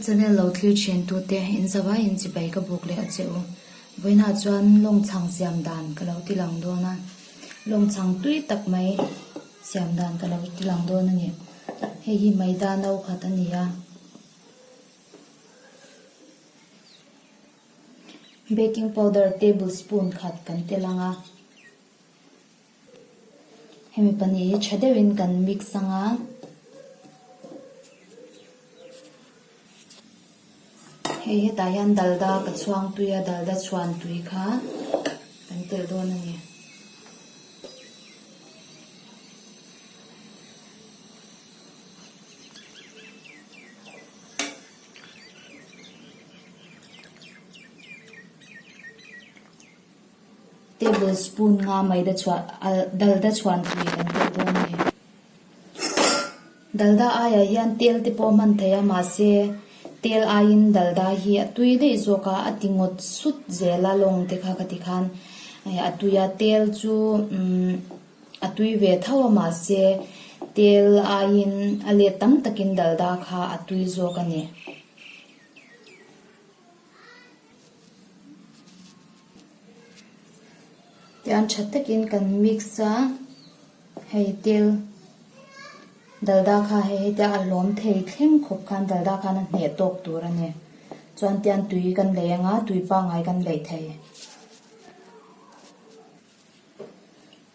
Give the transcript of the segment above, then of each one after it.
channel lo thlir thin tute in zavai in chibai ka buk leh a che u. Vawiinah chuan lawng chhang siam dan ka lo ti lang dawn a, lawng chhang tui tak mai siam dan ka lo ti lang dawn a ni. Hei hi maida no khat a ni a. Baking powder table spoon khat kan tel ang a. Hemi pahnih hi tha deuhin kan mix ang a. Hei hetah hian dalda ka chhuang tui a, dalda chhuan tui kha kan telh dawn a ni. Table spoon nga maida chhuah ah dalda chhuan tui kan telh dawn a ni. Dalda aiah hian tel te pawh hman theih a mahse tel aiin dalda hi a tui daih zawk a a ti ngawt sut zel a lawng te kha ka ti khan a tui a tel chu umm a tui ve tho a mahse tel aiin a let tam takin dalda kha a tui zawk a ni. Tian tha takin kan mix a, hei tel dalda kha hei hetia a hlawm thei thleng khawp khan dalda khan a hneh tawk tur a ni. Chuan tian tui kan lei anga tui pangngai kan leih thei.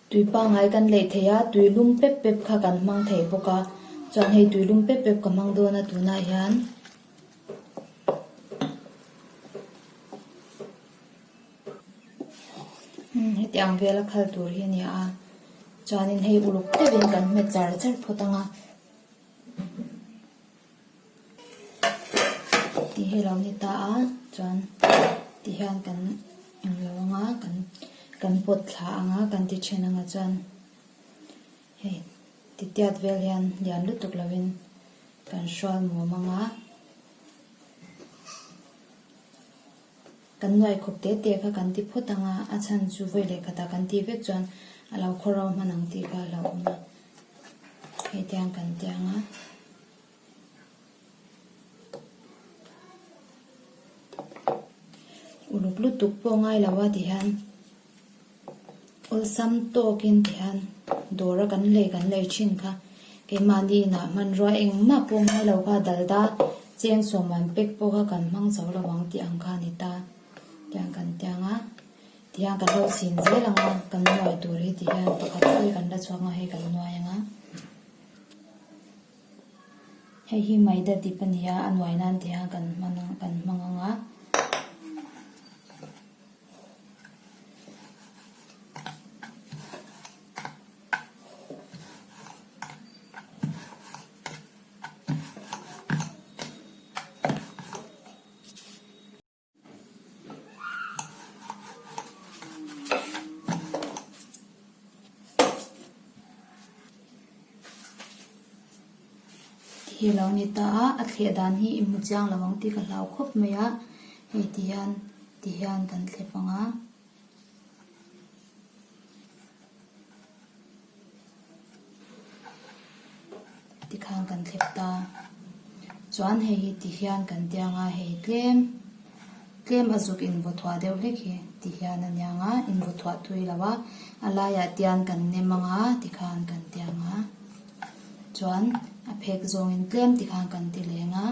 Tui pangngai kan leih thei a, tui lum pep pep kha kan hmang thei bawk a, chuan hei tui lum pep pep ka hmang dawn a tunah hian. Heti ang vela khal tur hi a ni a, chuanin hei uluk deuhin kan hmet char char phawt ang a. Tih hi a lo ni ta a, chuan ti hian kan englo ang a, kan kan pawt thla ang a, kan ti then ang a chuan hei titiat vel hian lian lutuk lovin kan hrual muam ang a. Kan nuai khawp te te kha kan ti phawt ang a, a chhan chu vawi leh khatah kan tih vek chuan a lo khaw ro hman ang tih kha a hlauhawm a, hei tiang kan ti ang a. Uluk lutuk pawh ngai lo a ti hian awlsam tawkin ti hian dawr a kan lei kan lei thin kha keimahni inah hmanrua engmah pawh ngai lo kha dalda cheng sawm an pack pawh kha kan hmang zo lo ang tih ang kha a ni ta tiang kan ti ang a tihian kan lo chhin zel ang a kan nuai tur hi ti hian pakhat pawh hi kan la chhuak ang a hei kan nuai ang a. Hei hi maida dip a ni a, a nuai nan tih hian kan hman ang kan hmang ang a. Hi lo ni ta a, a thleh dan hi i hmu chiang lo ang tih ka hlau khawp mai a, hei ti hian ti hian kan thlep ang a. Tikhan kan thlep ta. Chuan hei hi ti hian kan tiang a, hei tlem tlem a zuk in vaw thuah deuh hlek hi ti hian a niang a, in vaw thuah tui lo a, a laiah tian kan nem ang a tikhan kan tiang a, chuan a phek zawngin tlem tikhan kan ti leng a,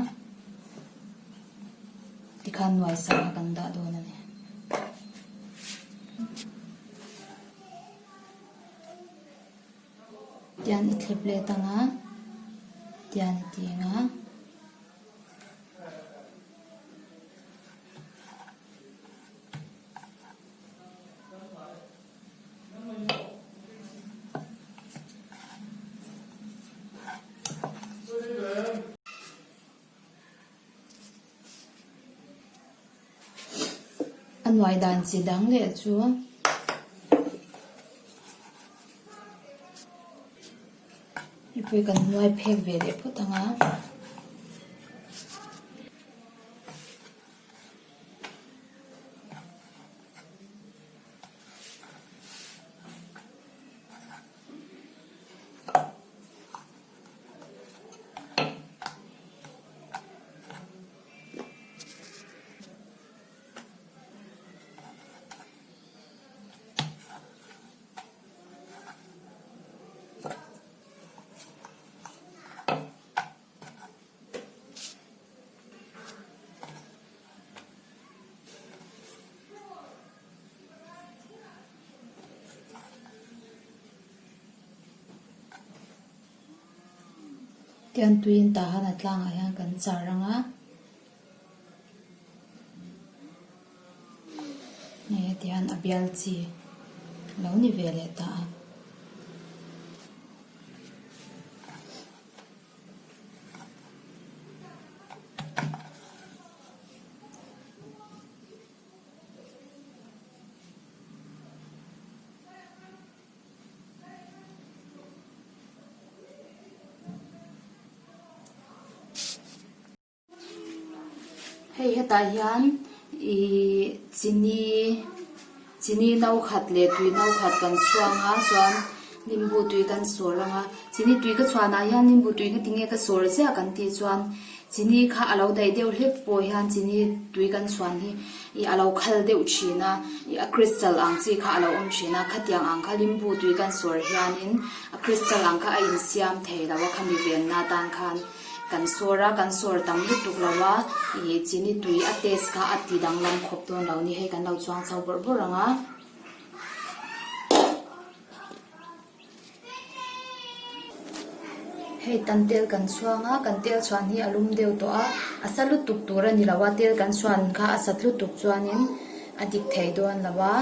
tikhan nuai sangha kan dah dawn a ni. Tian i thlep let ang a, tian i ti ang a. A nuai dan chi dang leh chu mipui kan nuai phek ve leh phawt ang a. Tian tuiin tah han a tlangah hian kan char ang a. Hei heti hian a bial chi a lo ni ve leh ta a. Hei hetah hian ihh chini chini no khat leh tui no khat kan chhuang a chuan nimbu tui kan sawr ang a chini tui ka chhuanah hian nimbu tui nga tinge ka sawr chiah kan tih chuan chini kha a lo daih deuh hlek pawh hian chini tui kan chhuan hi ih a lo khal deuh thin a ih a crystal ang chi kha a lo awm thin a khatiang ang kha limbu tui kan sawr hianin a crystal ang kha a insiam thei lo a khami venna tan khan. Kan sawr a, kan sawr tam lutuk lo a, ih chini tui a taste kha a ti danglam khawp dawn lo ni hei kan lo chuang chho bawrh bawrh ang a. Hei kan tel kan chhuang a, kan tel chhuan hi a lum deuh tawh a, a sa lutuk tur a ni lo a, tel kan chhuan kha a sat lutuk chuanin a dik thei dawn lo a.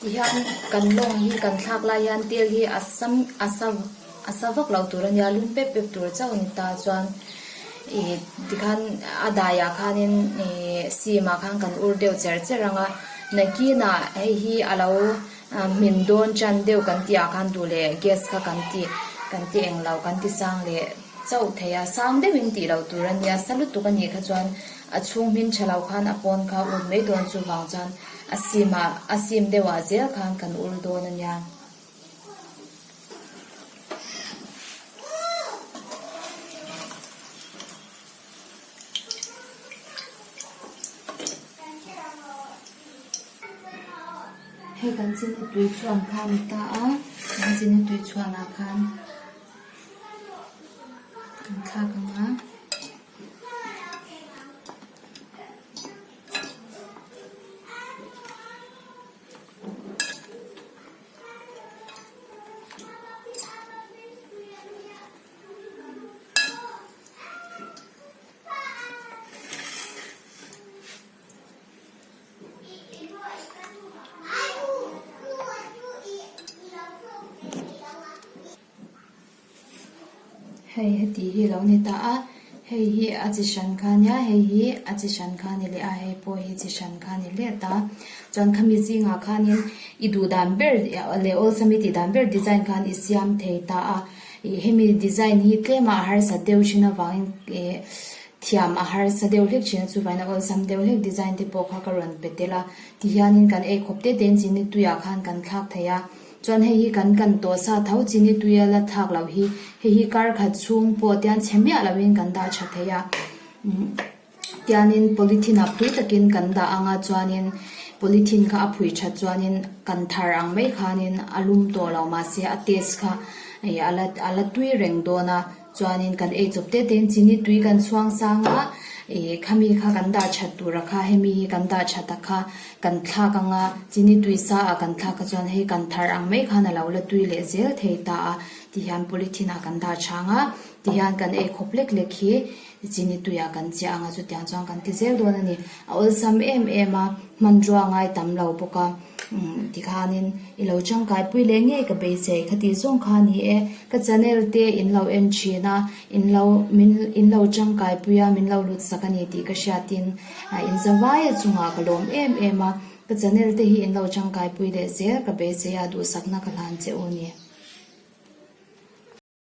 Tihian kan lawng hi kan thlak lai hian tel hi a sam a sa a sa vak loh tur a nia lum pep pep tur chauh a ni ta chuan ih tikhan a daiah khanin ih sim ah khan kan ur deuh cher cher ang a nakinah hei hi a lo hmin dawn tan deuh kan tih ah khan duh leh gas kha kan ti kan ti eng lo kan ti sang leh chauh thei a sang deuhin tih loh tur a nia sa lutuk a nih kha chuan a chhung hmin tha lo khan a pawn kha ut mai dawn chuvang chuan a sim ah a sim deuh ah zel khan kan ur dawn a nia. Hei kan chini tui chhuan kha a ni ta a, kan chini tui chhuanah khan kan thlak ang a. Hei heti hi a lo ni ta a, hei hi a chi hran kha a nia, hei hi a chi hran kha a ni leh a, hei pawh hi chi hran kha a ni leh ta. Chuan khami zingah khanin i duh dan ber leh awlsam i tih dan ber design khan i siam thei ta a, ih hemi design hi tlema a harsat deuh thin avangin ih thiam a harsa deuh hlek thin a chuvangin a awlsam deuh hlek design te pawh kha ka rawn pe tel a, tihianin kan ei khawp te tein chini tuiah khan kan thlak thei a. Chuan hei hi kan kan tawh sa tho chini tuia la thlak loh hi hei hi kar khat chhung pawh tian chhe miah loin kan dah tha thei a tianin polythene ah phui takin kan dah ang a chuanin polythene kha a phui that chuanin kan thar ang mai khanin a lum tawh lo mahse a taste kha ih a la a la tui reng dawn a chuanin kan ei chawp te tein chini tui kan chhuang sang a ih khami kha kan dah that tur a kha hemi hi kan dah that a kha. Kan thlak anga chini tui sa ah kan thlak kha chuan hei kan thar ang mai khan a lo la tui leh zel thei ta a. Tihian polythene ah kan dah chhang a, tihian kan ei khawp lek lek hi chini tuiah kan chiah ang a, chutiang chuan kan ti zel dawn a ni. A awlsam em em a, hmanrua a ngai tam lo bawk a, umm tikhanin i lo tangkai pui leh ngei ka beisei kha tih zawng kha a ni e. Ka channel te in lo en thin a, in lo min in lo tangkai pui a, min lo lut sak a ni tih ka hriatin inzavaia chungah ka lawm em em a, ka channel te hi in lo tangkai pui leh zel ka beisei a, duhsakna ka hlan che u a ni.